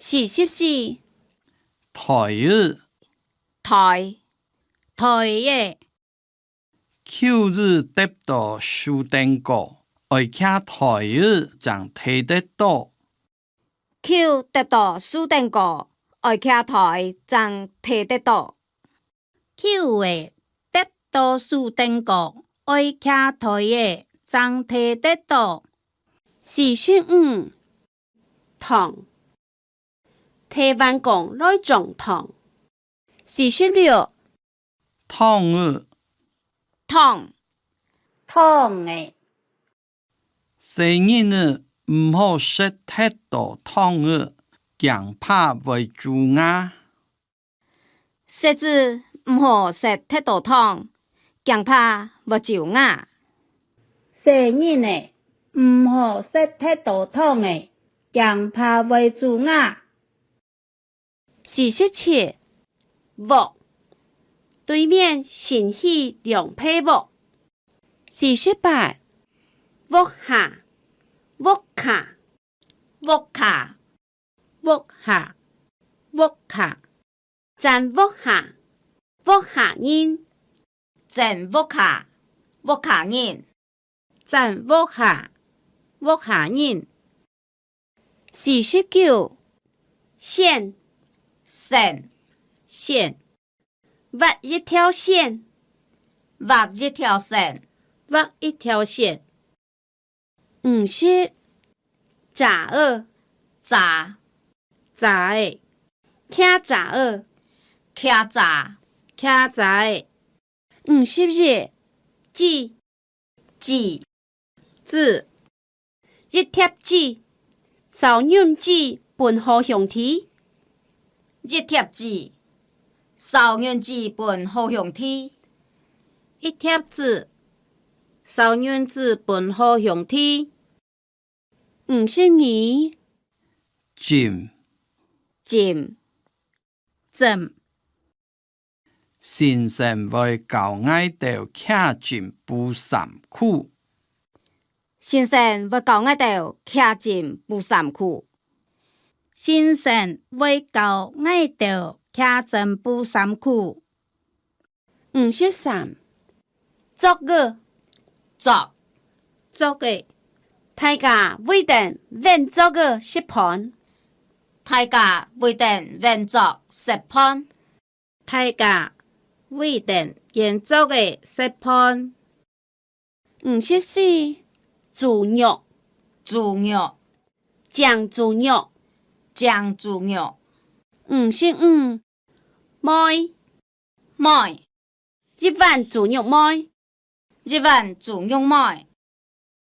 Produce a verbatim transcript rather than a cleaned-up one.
四十四，袋仔，袋，袋仔。狗仔跌到樹頂高，愛擎袋仔正提得到。狗跌到樹頂高，愛擎袋正提得到。 狗仔跌到樹頂高，愛擎袋仔正提得到。四十五，糖，摕碗公來裝糖。四十六，糖仔，糖，糖仔。細人仔毋好食忒多糖仔，驚怕會蛀牙。 細子毋好食忒多糖，驚怕會蛀牙。細人仔，毋好食忒多糖仔，驚怕會蛀牙。四十七，屋，對面新起兩排屋。四十八，屋下，屋下，屋下， 屋下，屋下。爭屋下，屋下人。爭屋下，屋下人。爭屋下，屋下人。四十九，線，線，線。畫一條線，畫一條線，畫一條線。 五十，遮仔，遮，遮仔。擎遮仔，擎遮，擎遮仔。五十一，紙，紙，紙。一疊紙，燒銀紙分好兄弟。一疊紙，燒銀紙分好兄弟。一疊紙，燒銀紙分好兄弟。 五十二，針，針，針。先生會教𠊎兜擎針補衫褲。先生會教𠊎兜擎針補衫褲。先生會教𠊎兜擎針補衫褲。 五十三，桌仔，桌，桌仔。大家圍等圓桌仔食飯。大家圍等圓桌食飯。大家圍等圓桌仔食飯。 五十四，豬肉，豬肉，蒸豬肉，蒸豬肉。五十五，糜，糜，一碗豬肉糜，一碗豬肉糜。